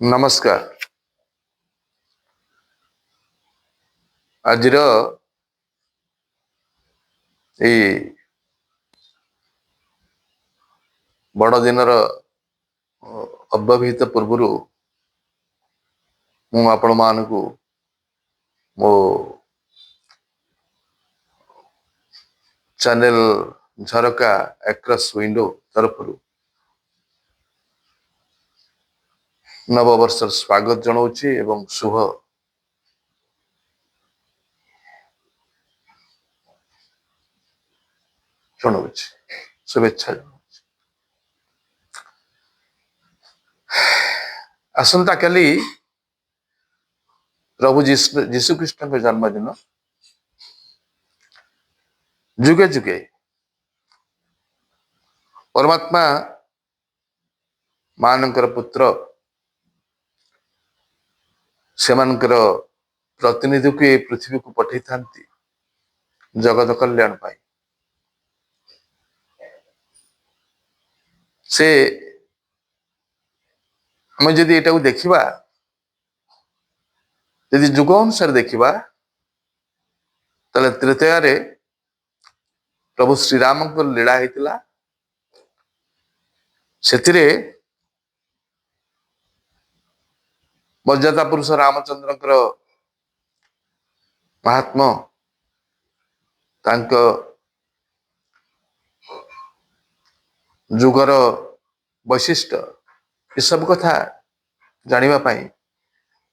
ନମସ୍କାର। ଆଜିର ଏଇ ବଡ଼ ଦିନର ଅବ୍ୟବହିତ ପୂର୍ବରୁ ମୁଁ ଆପଣମାନଙ୍କୁ ମୋ ଚ୍ୟାନେଲ ଝରକା ଆକ୍ରସ୍ ୱିଣ୍ଡୋ ତରଫରୁ ନବବର୍ଷର ସ୍ୱାଗତ ଜଣାଉଛି ଏବଂ ଶୁଭ ଜଣାଉଛି, ଶୁଭେଚ୍ଛା ଜଣାଉଛି। ଆସନ୍ତାକାଲି ପ୍ରଭୁ ଯୀଶୁଖ୍ରୀଷ୍ଟଙ୍କ ଜନ୍ମଦିନ। ଯୁଗେ ଯୁଗେ ପରମାତ୍ମା ମାନଙ୍କର ପୁତ୍ର ସେମାନଙ୍କର ପ୍ରତିନିଧିକୁ ଏ ପୃଥିବୀକୁ ପଠେଇଥାନ୍ତି ଜଗତ କଲ୍ୟାଣ ପାଇଁ। ସେ ଆମେ ଯଦି ଏଟାକୁ ଦେଖିବା, ଯଦି ଯୁଗ ଅନୁସାରେ ଦେଖିବା, ତାହେଲେ ତୃତୀୟରେ ପ୍ରଭୁ ଶ୍ରୀରାମଙ୍କର ଲୀଳା ହେଇଥିଲା। ସେଥିରେ ମର୍ଯ୍ୟାଦା ପୁରୁଷ ରାମଚନ୍ଦ୍ରଙ୍କର ମହାତ୍ମ, ତାଙ୍କ ଯୁଗର ବୈଶିଷ୍ଟ୍ୟ, ଏସବୁ କଥା ଜାଣିବା ପାଇଁ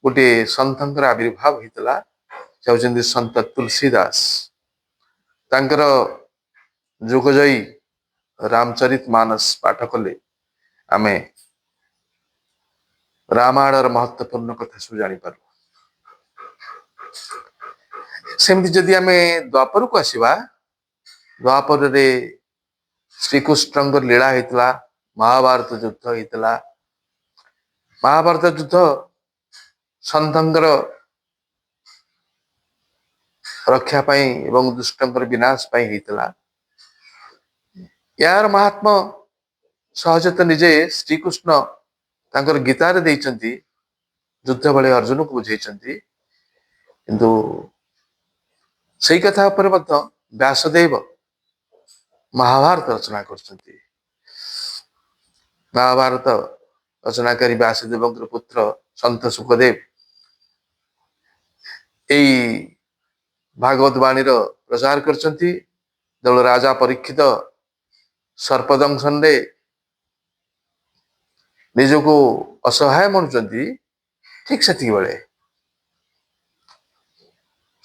ଗୋଟିଏ ସନ୍ଥଙ୍କର ଆବିର୍ଭାବ ହେଇଥିଲା। ସେ ହେଉଛନ୍ତି ସନ୍ଥ ତୁଳସୀ ଦାସ। ତାଙ୍କର ଯୁଗଜୟୀ ରାମଚରିତ ମାନସ ପାଠ କଲେ ଆମେ ରାମାୟଣର ମହତ୍ୱପୂର୍ଣ୍ଣ କଥା ସବୁ ଜାଣିପାରୁ। ସେମିତି ଯଦି ଆମେ ଦ୍ୱାପରକୁ ଆସିବା, ଦ୍ୱାପରରେ ଶ୍ରୀକୃଷ୍ଣଙ୍କର ଲୀଳା ହେଇଥିଲା, ମହାଭାରତ ଯୁଦ୍ଧ ହେଇଥିଲା। ମହାଭାରତ ଯୁଦ୍ଧ ସନ୍ଥଙ୍କର ରକ୍ଷା ପାଇଁ ଏବଂ ଦୁଷ୍ଟଙ୍କର ବିନାଶ ପାଇଁ ହେଇଥିଲା। ଏହାର ମହାତ୍ମ ସହଜତ ନିଜେ ଶ୍ରୀକୃଷ୍ଣ ତାଙ୍କର ଗୀତାରେ ଦେଇଛନ୍ତି, ଯୁଦ୍ଧ ବେଳେ ଅର୍ଜୁନକୁ ବୁଝେଇଛନ୍ତି। କିନ୍ତୁ ସେଇ କଥା ଉପରେ ମଧ୍ୟ ବ୍ୟାସଦେବ ମହାଭାରତ ରଚନା କରିଛନ୍ତି। ମହାଭାରତ ରଚନାକାରୀ ବ୍ୟାସଦେବଙ୍କର ପୁତ୍ର ସନ୍ଥ ସୁଖଦେବ ଏଇ ଭାଗବତ ବାଣୀର ପ୍ରଚାର କରିଛନ୍ତି। ଯେତେବେଳେ ରାଜା ପରୀକ୍ଷିତ ସର୍ପଦଂଶନରେ ନିଜକୁ ଅସହାୟ ମଣୁଛନ୍ତି, ଠିକ ସେତିକି ବେଳେ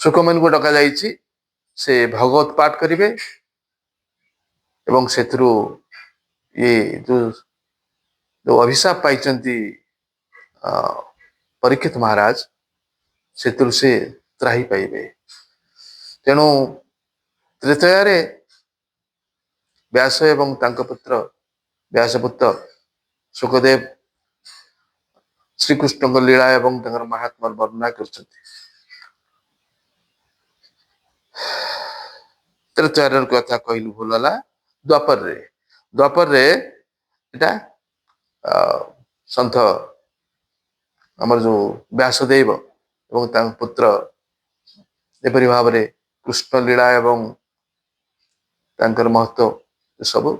ଶୁକମୁନିଙ୍କୁ ଡକାଯାଇଛି, ସେ ଭଗବତ ପାଠ କରିବେ ଏବଂ ସେଥିରୁ ଇଏ ଯୋଉ ଯୋଉ ଅଭିଶାପ ପାଇଛନ୍ତି ପରୀକ୍ଷିତ ମହାରାଜ, ସେଥିରୁ ସେ ତ୍ରାହି ପାଇବେ। ତେଣୁ ତୃତୀୟରେ ବ୍ୟାସ ଏବଂ ତାଙ୍କ ପୁତ୍ର ବ୍ୟାସପୁତ୍ର ସୁଖଦେବ ଶ୍ରୀକୃଷ୍ଣଙ୍କ ଲୀଳା ଏବଂ ତାଙ୍କର ମହାତ୍ମାର ବର୍ଣ୍ଣନା କରିଛନ୍ତି। ତୃତୀୟର କଥା କହିଲୁ ଭୁଲ ହେଲା, ଦ୍ୱାପରରେ ଦ୍ୱାପରରେ ଏଇଟା ସନ୍ଥ ଆମର ଯୋଉ ବ୍ୟାସଦେବ ଏବଂ ତାଙ୍କ ପୁତ୍ର ଏପରି ଭାବରେ କୃଷ୍ଣ ଲୀଳା ଏବଂ ତାଙ୍କର ମହତ୍ଵ ସବୁ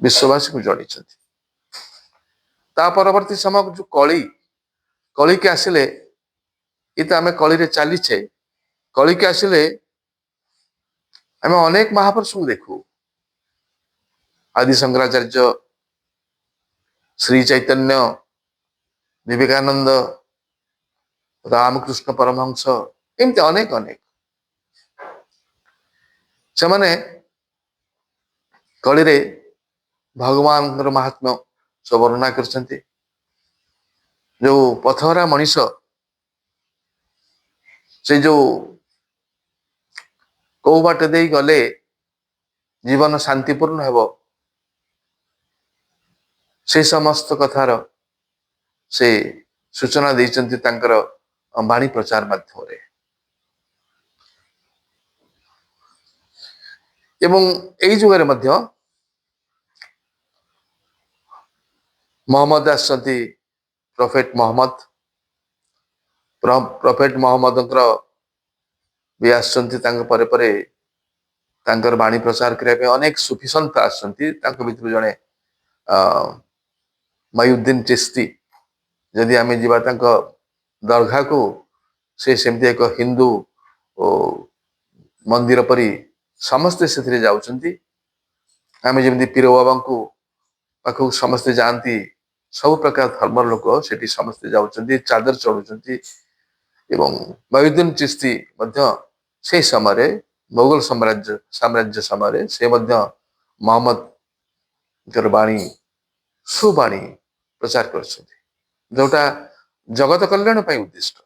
ବିଶ୍ୱବାସୀକୁ ଜଣାଇଛନ୍ତି। ତା ପରବର୍ତ୍ତୀ ସମୟ ଯୋଉ କଳି, କଳିକି ଆସିଲେ, ଏ ତ ଆମେ କଳିରେ ଚାଲିଛେ, କଳିକି ଆସିଲେ ଆମେ ଅନେକ ମହାପୁରୁଷଙ୍କୁ ଦେଖୁ। ଆଦି ଶଙ୍କରାଚାର୍ଯ୍ୟ, ଶ୍ରୀ ଚୈତନ୍ୟ, ବିବେକାନନ୍ଦ, ରାମକୃଷ୍ଣ ପରମହଂସ, ଏମିତି ଅନେକ ଅନେକ। ସେମାନେ କଳିରେ ଭଗବାନଙ୍କର ମହାତ୍ମ୍ୟ ସବୁ ବର୍ଣ୍ଣନା କରିଛନ୍ତି। ଯୋଉ ପଥହରା ମଣିଷ, ସେ ଯୋଉ କୋଉ ବାଟ ଦେଇ ଗଲେ ଜୀବନ ଶାନ୍ତିପୂର୍ଣ୍ଣ ହେବ, ସେ ସମସ୍ତ କଥାର ସେ ସୂଚନା ଦେଇଛନ୍ତି ତାଙ୍କର ବାଣୀ ପ୍ରଚାର ମାଧ୍ୟମରେ। ଏବଂ ଏଇ ଯୁଗରେ ମଧ୍ୟ ମହମ୍ମଦ ଆସିଛନ୍ତି, ପ୍ରଫେଟ ମହମ୍ମଦ। ପ୍ରଫେଟ ମହମ୍ମଦଙ୍କର ବି ଆସିଛନ୍ତି। ତାଙ୍କ ପରେ ପରେ ତାଙ୍କର ବାଣୀ ପ୍ରଚାର କରିବା ପାଇଁ ଅନେକ ସୁଫି ସନ୍ଥ ଆସିଛନ୍ତି। ତାଙ୍କ ଭିତରୁ ଜଣେ ମୟୁଦ୍ଦିନ ଚିସ୍ତି। ଯଦି ଆମେ ଯିବା ତାଙ୍କ ଦରଘାକୁ, ସେ ସେମିତି ଏକ ହିନ୍ଦୁ ମନ୍ଦିର ପରି ସମସ୍ତେ ସେଥିରେ ଯାଉଛନ୍ତି। ଆମେ ଯେମିତି ପୀର ବାବାଙ୍କୁ ପାଖକୁ ସମସ୍ତେ ଯାଆନ୍ତି, ସବୁ ପ୍ରକାର ଧର୍ମର ଲୋକ ସେଠି ସମସ୍ତେ ଯାଉଛନ୍ତି, ଚାଦର ଚଢୁଛନ୍ତି। ଏବଂ ମୟୁଦ୍ଦିନ ଚିସ୍ତି ମଧ୍ୟ ସେଇ ସମୟରେ ମୋଗଲ ସାମ୍ରାଜ୍ୟ ସମୟରେ ସେ ମଧ୍ୟ ମହମ୍ମଦଙ୍କର ବାଣୀ, ସୁବାଣୀ ପ୍ରଚାର କରିଛନ୍ତି, ଯୋଉଟା ଜଗତ କଲ୍ୟାଣ ପାଇଁ ଉଦ୍ଦିଷ୍ଟ।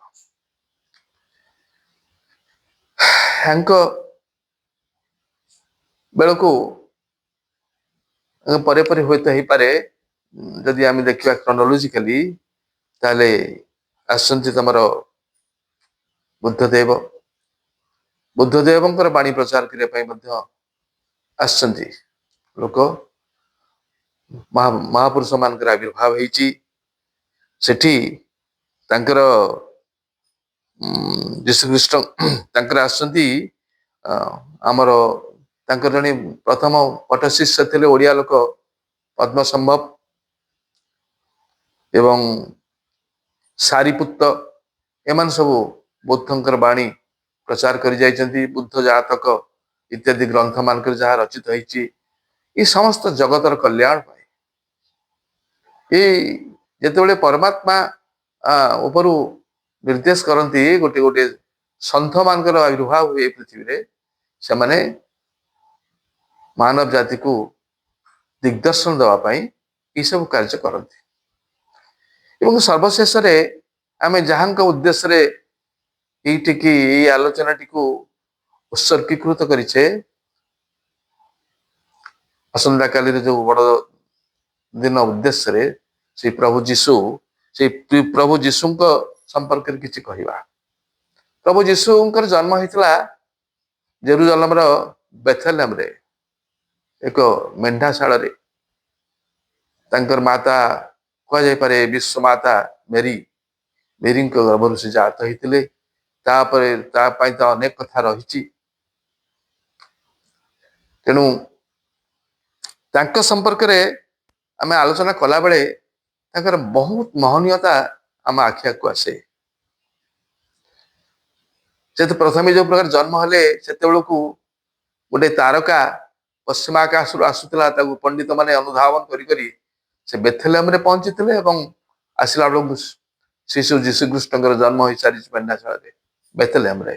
ୟାଙ୍କ ବେଳକୁ ପରେ ପରେ ହୁଏତ ହେଇପାରେ, ଯଦି ଆମେ ଦେଖିବା କ୍ରୋନୋଲୋଜିକାଲି, ତାହେଲେ ଆସୁଛନ୍ତି ତମର ବୁଦ୍ଧଦେବ। ବୁଦ୍ଧଦେବଙ୍କର ବାଣୀ ପ୍ରଚାର କରିବା ପାଇଁ ମଧ୍ୟ ଆସିଛନ୍ତି ଲୋକ। ମହାପୁରୁଷ ମାନଙ୍କର ଆବିର୍ଭାବ ହେଇଛି ସେଠି। ତାଙ୍କର ଯୀଶୁଖ୍ରୀଷ୍ଟ ତାଙ୍କର ଆସୁଛନ୍ତି। ଆମର ତାଙ୍କର ଜଣେ ପ୍ରଥମ ପଟଶିଷ୍ୟ ଥିଲେ ଓଡ଼ିଆ ଲୋକ ପଦ୍ମସମ୍ଭବ ଏବଂ ସାରିପୁତ୍ତ। ଏମାନେ ସବୁ ବୁଦ୍ଧଙ୍କର ବାଣୀ ପ୍ରଚାର କରି ଯାଇଛନ୍ତି। ବୁଦ୍ଧ ଜାତକ ଇତ୍ୟାଦି ଗ୍ରନ୍ଥ ମାନଙ୍କରେ ଯାହା ରଚିତ ହେଇଛି, ଏ ସମସ୍ତ ଜଗତର କଲ୍ୟାଣ ପାଇଁ। ଏଇ ଯେତେବେଳେ ପରମାତ୍ମା ଉପରୁ ନିର୍ଦ୍ଦେଶ କରନ୍ତି, ଗୋଟେ ଗୋଟେ ସନ୍ଥ ମାନଙ୍କର ଆବିର୍ଭାବ ହୁଏ ପୃଥିବୀରେ। ସେମାନେ ମାନବ ଜାତିକୁ ଦିଗ୍ଦର୍ଶନ ଦେବା ପାଇଁ ଏସବୁ କାର୍ଯ୍ୟ କରନ୍ତି। ଏବଂ ସର୍ବଶେଷରେ ଆମେ ଯାହାଙ୍କ ଉଦ୍ଦେଶ୍ୟରେ ଏଇଠିକି ଏଇ ଆଲୋଚନାଟିକୁ ଉତ୍ସର୍ଗୀକୃତ କରିଛେ, ଆସନ୍ତାକାଲିର ଯୋଉ ବଡ ଦିନ ଉଦ୍ଦେଶ୍ୟରେ, ସେଇ ପ୍ରଭୁ ଯୀଶୁ, ସେଇ ପ୍ରଭୁ ଯୀଶୁଙ୍କ ସମ୍ପର୍କରେ କିଛି କହିବା। ପ୍ରଭୁ ଯୀଶୁଙ୍କର ଜନ୍ମ ହେଇଥିଲା ଜେରୁଜାଲମର ବେଥେଲମରେ ଏକ ମେଣ୍ଢାଶାଳରେ। ତାଙ୍କର ମାତା କୁହାଯାଇପାରେ ବିଶ୍ୱମାତା ମେରି। ମେରିଙ୍କ ଗର୍ଭରୁ ସେ ଜାତ ହେଇଥିଲେ। ତାପରେ ତା ପାଇଁ ତ ଅନେକ କଥା ରହିଛି। ତେଣୁ ତାଙ୍କ ସମ୍ପର୍କରେ ଆମେ ଆଲୋଚନା କଲାବେଳେ ତାଙ୍କର ବହୁତ ମହନୀୟତା ଆମ ଆଖି ଆଗକୁ ଆସେ। ଯେହେତୁ ପ୍ରଥମେ ଯୋଉ ପ୍ରକାର ଜନ୍ମ ହେଲେ, ସେତେବେଳକୁ ଗୋଟେ ତାରକା ପଶ୍ଚିମ ଆକାଶରୁ ଆସୁଥିଲା। ତାକୁ ପଣ୍ଡିତ ମାନେ ଅନୁଧାବନ କରି କରି ସେ ବେଥେଲମରେ ପହଞ୍ଚିଥିଲେ ଏବଂ ଆସିଲା ବେଳକୁ ଶିଶୁ ଯୀଶୁଖ୍ରୀଷ୍ଟଙ୍କର ଜନ୍ମ ହୋଇସାରିଛି ମେଣ୍ଢାଶାଳରେ ବେଥେଲମରେ।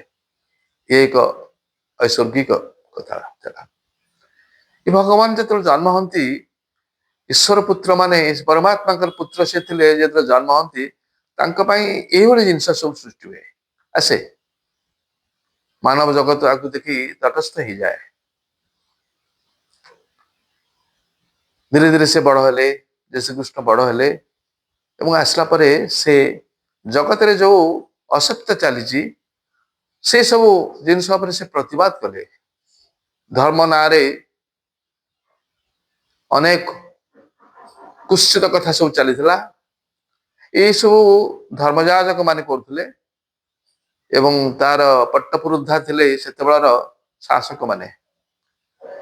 ଇଏ ଏକ ଐଶ୍ୱର୍ଗିକ କଥା ଥିଲା। ଏ ଭଗବାନ ଯେତେବେଳେ ଜନ୍ମ ହୁଅନ୍ତି, ଈଶ୍ୱର ପୁତ୍ର ମାନେ ପରମାତ୍ମାଙ୍କର ପୁତ୍ର ସେ ଥିଲେ, ଯେତେବେଳେ ଜନ୍ମ ହୁଅନ୍ତି ତାଙ୍କ ପାଇଁ ଏଇଭଳି ଜିନିଷ ସବୁ ସୃଷ୍ଟି ହୁଏ, ଆସେ। ମାନବ ଜଗତ ଆକୁ ଦେଖି ତଟସ୍ଥ ହେଇଯାଏ। ଧୀରେ ଧୀରେ ସେ ବଡ ହେଲେ, ଯୀଶୁକୃଷ୍ଣ ବଡ ହେଲେ ଏବଂ ଆସିଲା ପରେ ସେ ଜଗତରେ ଯୋଉ ଅସତ୍ୟ ଚାଲିଛି, ସେ ସବୁ ଜିନିଷ ଉପରେ ସେ ପ୍ରତିବାଦ କଲେ। ଧର୍ମ ନାଁରେ ଅନେକ କୁତ୍ସିତ କଥା ସବୁ ଚାଲିଥିଲା। ଏଇ ସବୁ ଧର୍ମଯାଜକ ମାନେ କରୁଥିଲେ ଏବଂ ତାର ପଟ୍ଟପୁରୁଦ୍ଧା ଥିଲେ ସେତେବେଳର ଶାସକ ମାନେ।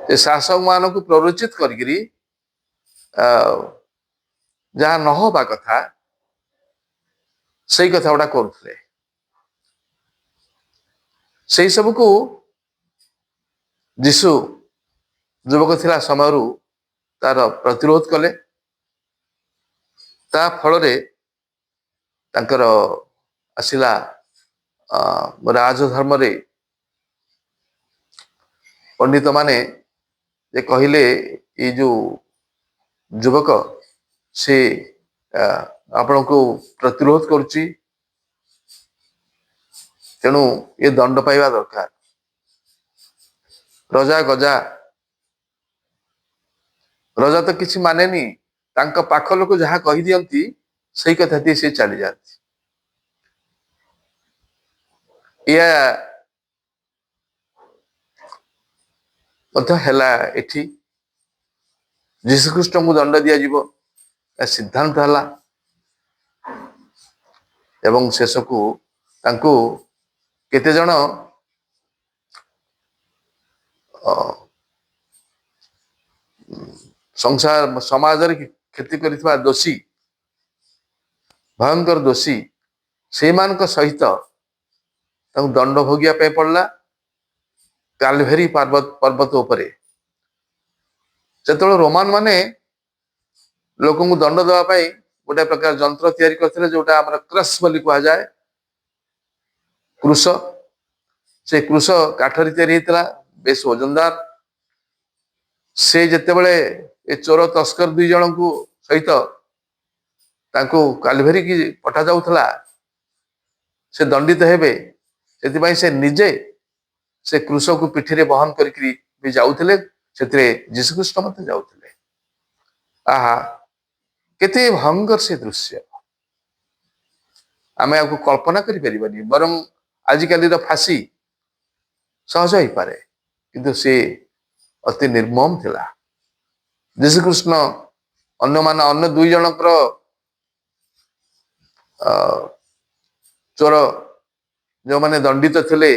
ସେ ଶାସକ ମାନଙ୍କୁ ପ୍ରରୋଚିତ କରିକିରି ଯାହା ନ ହବା କଥା ସେଇ କଥା ଗୁଡା କରୁଥିଲେ। ସେଇ ସବୁକୁ ଯୀଶୁ ଯୁବକ ଥିଲା ସମୟରୁ ତାର ପ୍ରତିରୋଧ କଲେ। ତା ଫଳରେ ତାଙ୍କର ଆସିଲା ରାଜଧର୍ମରେ ପଣ୍ଡିତ ମାନେ ଯେ କହିଲେ, ଏଇ ଯୋଉ ଯୁବକ ସେ ଆପଣଙ୍କୁ ପ୍ରତିରୋଧ କରୁଛି, ତେଣୁ ଏ ଦଣ୍ଡ ପାଇବା ଦରକାର। ରଜା ଗଜା, ରଜା ତ କିଛି ମାନେନି। ତାଙ୍କ ପାଖ ଲୋକ ଯାହା କହିଦିଅନ୍ତି, ସେଇ କଥା ଦେଇ ସେ ଚାଲିଯାଆନ୍ତି। ଏଇଆ ମଧ୍ୟ ହେଲା ଏଠି। ଯୀଶୁଖ୍ରୀଷ୍ଟଙ୍କୁ ଦଣ୍ଡ ଦିଆଯିବ ସିଦ୍ଧାନ୍ତ ହେଲା। ଏବଂ ଶେଷକୁ ତାଙ୍କୁ କେତେଜଣ ସଂସାର ସମାଜରେ କ୍ଷତି କରିଥିବା ଦୋଷୀ, ଭୟଙ୍କର ଦୋଷୀ, ସେଇମାନଙ୍କ ସହିତ ତାଙ୍କୁ ଦଣ୍ଡ ଭୋଗିବା ପାଇଁ ପଡିଲା କାଲଭେରୀ ପର୍ବତ ଉପରେ। ସେତେବେଳେ ରୋମାନ ମାନେ ଲୋକଙ୍କୁ ଦଣ୍ଡ ଦେବା ପାଇଁ ଗୋଟେ ପ୍ରକାର ଯନ୍ତ୍ର ତିଆରି କରିଥିଲେ, ଯୋଉଟା ଆମର କ୍ରସ୍ ବୋଲି କୁହାଯାଏ, କ୍ରୁଶ। ସେ କ୍ରୁଶ କାଠରେ ତିଆରି ହେଇଥିଲା, ବେଶ ଓଜନଦାର। ସେ ଯେତେବେଳେ ଏ ଚୋର ତସ୍କର ଦୁଇ ଜଣଙ୍କୁ ସହିତ ତାଙ୍କୁ କାଲଭେରିକି ପଠାଯାଉଥିଲା, ସେ ଦଣ୍ଡିତ ହେବେ, ସେଥିପାଇଁ ସେ ନିଜେ ସେ କ୍ରୁଶକୁ ପିଠିରେ ବହନ କରିକିରି ବି ଯାଉଥିଲେ। ସେଥିରେ ଯୀଶୁଖ୍ରୀଷ୍ଟ ମଧ୍ୟ ଯାଉଥିଲେ। ଆହା, କେତେ ଭୟଙ୍କର ସେ ଦୃଶ୍ୟ, ଆମେ ଏହାକୁ କଳ୍ପନା କରିପାରିବାନି। ବରଂ ଆଜିକାଲିର ଫାଶୀ ସହଜ ହେଇପାରେ, କିନ୍ତୁ ସେ ଅତି ନିର୍ମମ ଥିଲା। ଯୀଶୁକୃଷ୍ଣ ଅନ୍ୟମାନେ ଅନ୍ୟ ଦୁଇ ଜଣଙ୍କର ଚୋର ଯେଉଁମାନେ ଦଣ୍ଡିତ ଥିଲେ,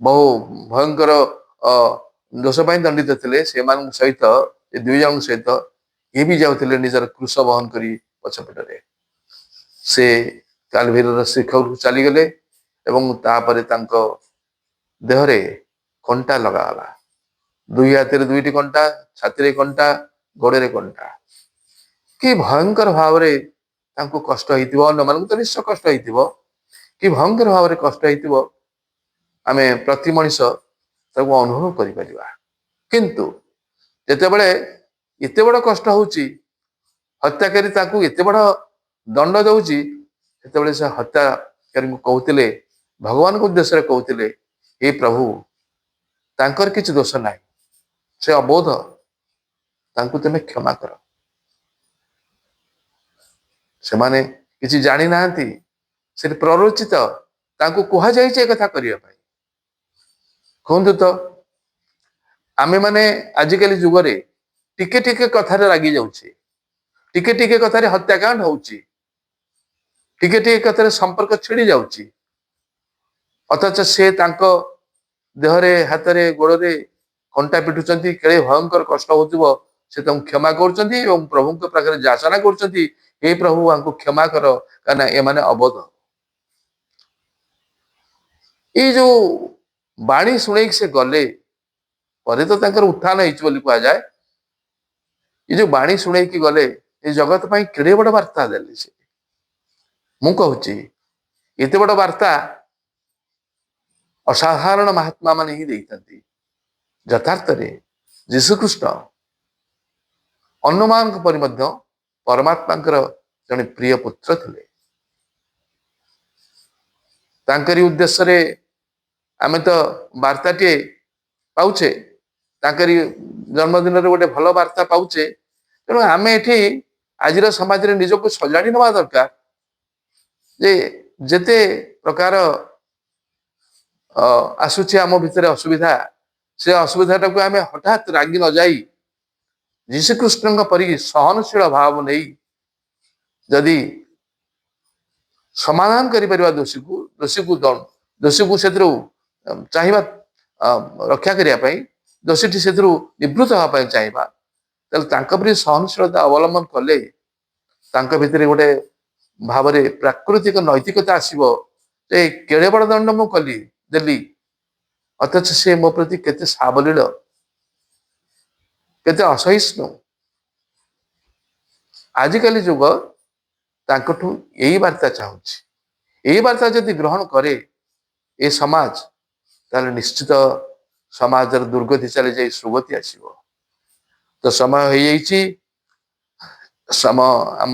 ବହୁ ଭୟଙ୍କର ଦୋଷ ପାଇଁ ଦଣ୍ଡିତ ଥିଲେ, ସେମାନଙ୍କ ସହିତ, ଏ ଦୁଇ ଜଣଙ୍କ ସହିତ ଇଏ ବି ଯାଉଥିଲେ ନିଜର କ୍ରୁଶ ବହନ କରି ପଛପଟରେ। ସେ କାଲଭେରୀର ଶିଖରକୁ ଚାଲିଗଲେ ଏବଂ ତାପରେ ତାଙ୍କ ଦେହରେ କଣ୍ଟା ଲଗାଗଲା। ଦୁଇ ହାତରେ ଦୁଇଟି କଣ୍ଟା, ଛାତିରେ କଣ୍ଟା, ଗୋଡରେ କଣ୍ଟା। କି ଭୟଙ୍କର ଭାବରେ ତାଙ୍କୁ କଷ୍ଟ ହେଇଥିବ! ଅନ୍ୟମାନଙ୍କୁ ତ ନିଶ୍ଚୟ କଷ୍ଟ ହେଇଥିବ, କି ଭୟଙ୍କର ଭାବରେ କଷ୍ଟ ହେଇଥିବ, ଆମେ ପ୍ରତି ମଣିଷ ତାକୁ ଅନୁଭବ କରିପାରିବା। କିନ୍ତୁ ଯେତେବେଳେ ଏତେ ବଡ କଷ୍ଟ ହଉଛି, ହତ୍ୟାକାରୀ ତାକୁ ଏତେ ବଡ ଦଣ୍ଡ ଦଉଛି, ସେତେବେଳେ ସେ ହତ୍ୟାକାରୀଙ୍କୁ କହୁଥିଲେ, ଭଗବାନଙ୍କ ଉଦ୍ଦେଶ୍ୟରେ କହୁଥିଲେ, ହେ ପ୍ରଭୁ, ତାଙ୍କର କିଛି ଦୋଷ ନାହିଁ, ସେ ଅବୋଧ, ତାଙ୍କୁ ତୁମେ କ୍ଷମା କର। ସେମାନେ କିଛି ଜାଣି ନାହାନ୍ତି, ସେ ପ୍ରରୋଚିତ, ତାଙ୍କୁ କୁହାଯାଇଛି ଏ କଥା କରିବା ପାଇଁ। କୁହନ୍ତୁ ତ, ଆମେମାନେ ଆଜିକାଲି ଯୁଗରେ ଟିକେ ଟିକେ କଥାରେ ରାଗି ଯାଉଛେ, ଟିକେ ଟିକେ କଥାରେ ହତ୍ୟାକାଣ୍ଡ ହଉଛି, ଟିକେ ଟିକେ କଥାରେ ସମ୍ପର୍କ ଛିଡି ଯାଉଛି। ଅଥଚ ସେ ତାଙ୍କ ଦେହରେ, ହାତରେ, ଗୋଡରେ କଣ୍ଟା ପିଟୁଛନ୍ତି, କେଡ଼େ ଭୟଙ୍କର କଷ୍ଟ ହଉଥିବ। ସେ ତାଙ୍କୁ କ୍ଷମା କରୁଛନ୍ତି ଏବଂ ପ୍ରଭୁଙ୍କ ପାଖରେ ଯାଚନା କରୁଛନ୍ତି, ହେ ପ୍ରଭୁ, ଆଙ୍କୁ କ୍ଷମା କର, କାହିଁକିନା ଏମାନେ ଅବୋଧ। ଏଇ ଯୋଉ ବାଣୀ ଶୁଣେଇକି ସେ ଗଲେ, ପରେ ତ ତାଙ୍କର ଉତ୍ଥାନ ହେଇଛି ବୋଲି କୁହାଯାଏ। ଏ ଯୋଉ ବାଣୀ ଶୁଣେଇକି ଗଲେ, ଏ ଜଗତ ପାଇଁ କେଡ଼େ ବଡ ବାର୍ତ୍ତା ଦେଲେ ସେ। ମୁଁ କହୁଛି, ଏତେ ବଡ ବାର୍ତ୍ତା ଅସାଧାରଣ ମହାତ୍ମା ମାନେ ହିଁ ଦେଇଥାନ୍ତି। ଯଥାର୍ଥରେ ଯୀଶୁଖ୍ରୀଷ୍ଟ ଅନ୍ୟମାନଙ୍କ ପରି ମଧ୍ୟ ପରମାତ୍ମାଙ୍କର ଜଣେ ପ୍ରିୟ ପୁତ୍ର ଥିଲେ। ତାଙ୍କରି ଉଦ୍ଦେଶ୍ୟରେ ଆମେ ତ ବାର୍ତ୍ତାଟିଏ ପାଉଛେ, ତାଙ୍କରି ଜନ୍ମଦିନରେ ଗୋଟେ ଭଲ ବାର୍ତ୍ତା ପାଉଛେ। ତେଣୁ ଆମେ ଏଠି ଆଜିର ସମାଜରେ ନିଜକୁ ସଜାଡ଼ି ନେବା ଦରକାର ଯେ ଯେତେ ପ୍ରକାର ଆସୁଛି ଆମ ଭିତରେ ଅସୁବିଧା, ସେ ଅସୁବିଧାଟାକୁ ଆମେ ହଠାତ୍ ରାଗି ନ ଯାଇ ଯୀଶୁକୃଷ୍ଣଙ୍କ ପରି ସହନଶୀଳ ଭାବ ନେଇ ଯଦି ସମାଧାନ କରିପାରିବା, ଦୋଷୀକୁ ସେଥିରୁ ଚାହିଁବା ରକ୍ଷା କରିବା ପାଇଁ, ଦୋଷୀଟି ସେଥିରୁ ନିବୃତ୍ତ ହେବା ପାଇଁ ଚାହିଁବା, ତାହେଲେ ତାଙ୍କ ପରି ସହନଶୀଳତା ଅବଲମ୍ବନ କଲେ ତାଙ୍କ ଭିତରେ ଗୋଟେ ଭାବରେ ପ୍ରାକୃତିକ ନୈତିକତା ଆସିବ ଯେ କେଡ଼େ ବଡ଼ ଦଣ୍ଡ ମୁଁ କଲି ଦେଲି, ଅଥଚ ସେ ମୋ ପ୍ରତି କେତେ ସାବଲୀଳ, କେତେ ଅସହିଷ୍ଣୁ। ଆଜିକାଲି ଯୁଗ ତାଙ୍କଠୁ ଏଇ ବାର୍ତ୍ତା ଚାହୁଁଛି। ଏଇ ବାର୍ତ୍ତା ଯଦି ଗ୍ରହଣ କରେ ଏ ସମାଜ, ତାହେଲେ ନିଶ୍ଚିତ ସମାଜର ଦୁର୍ଗତି ଚାଲିଯାଇ ସୁଗତି ଆସିବ। ତ ସମୟ ହେଇଯାଇଛି, ସମୟ ଆମ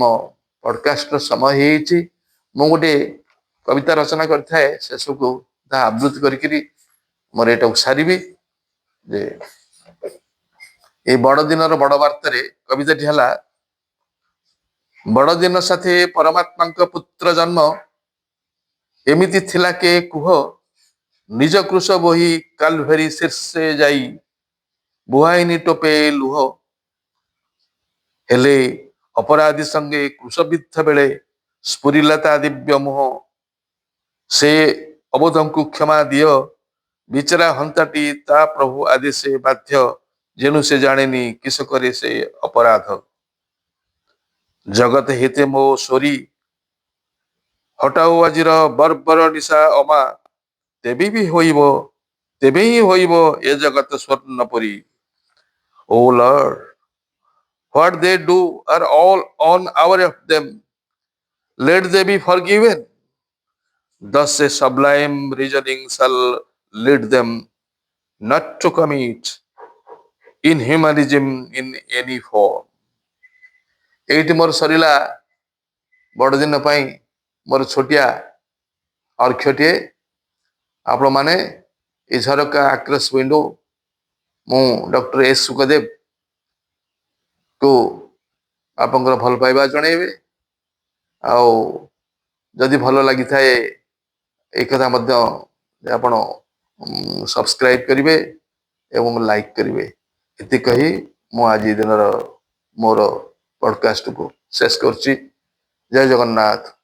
ପଡକାଷ୍ଟର ସମୟ ହେଇଯାଇଛି। ମୁଁ ଗୋଟେ କବିତା ରଚନା କରିଥାଏ, ଶେଷକୁ ତାହା ଆବୃତ୍ତି କରିକିରି ମୋର ଏଇଟାକୁ ସାରିବି ଯେ ଏଇ ବଡ ଦିନର ବଡ ବାର୍ତ୍ତାରେ କବିତାଟି ହେଲା, ବଡଦିନ ସାଥେ ପରମାତ୍ମାଙ୍କ ପୁତ୍ର ଜନ୍ମ ଏମିତି ଥିଲା କେ କୁହ? ନିଜ କ୍ରୁଶ ବୋହି କାଲଭେରୀ ଶୀର୍ଷେ ଯାଇ ବୁହାଇନି ଟୋପେ ଲୁହ। ହେଲେ ଅପରାଧୀ ସଙ୍ଗେ କ୍ରୁଶବିଦ୍ଧ ବେଳେ ସ୍ଫୁରିଲା ତା ଦିବ୍ୟ ମୁହଁ। ସେ ଅବୋଧଙ୍କୁ କ୍ଷମା ଦିଅ। ବିଚରା ହନ୍ତାଟି ତା ପ୍ରଭୁ ଆଦେଶେ ବାଧ୍ୟ, ଯେଣୁ ସେ ଜାଣେନି କିସ କରେ ସେ ଅପରାଧ। ଜଗତ ହିତେ ମୋ ସୋରି ହଟାଉ ଆଜିର ବର୍ବର ନିଶା ଅମା, ତେବେ ବି ହୋଇବ, ତେବେ ହିଁ ହୋଇବ ଏ ଜଗତ Swarnapuri. O Lord, what they do are all unaware of them. Let they be forgiven. Thus a sublime reasoning shall lead them not to commit inhumanism in any form. ଏଇଠି ମୋର ସରିଲା ବଡ଼ଦିନ ପାଇଁ ମୋର ଛୋଟିଆ ଅର୍ଘ୍ୟଟିଏ। ଆପଣମାନେ ଏ ଝରକା, ଆକ୍ରସ୍ ୱିଣ୍ଡୋ, ମୁଁ ଡକ୍ଟର ଏସ୍ ସୁଖଦେବକୁ ଆପଣଙ୍କର ଭଲ ପାଇବା ଜଣେଇବେ। ଆଉ ଯଦି ଭଲ ଲାଗିଥାଏ, ଏଇ କଥା ମଧ୍ୟ ଆପଣ ସବସ୍କ୍ରାଇବ କରିବେ ଏବଂ ଲାଇକ୍ କରିବେ। ଏତିକି କହି ମୁଁ ଆଜି ଦିନର ମୋର ପଡକାଷ୍ଟକୁ ଶେଷ କରୁଛି। ଜୟ ଜଗନ୍ନାଥ।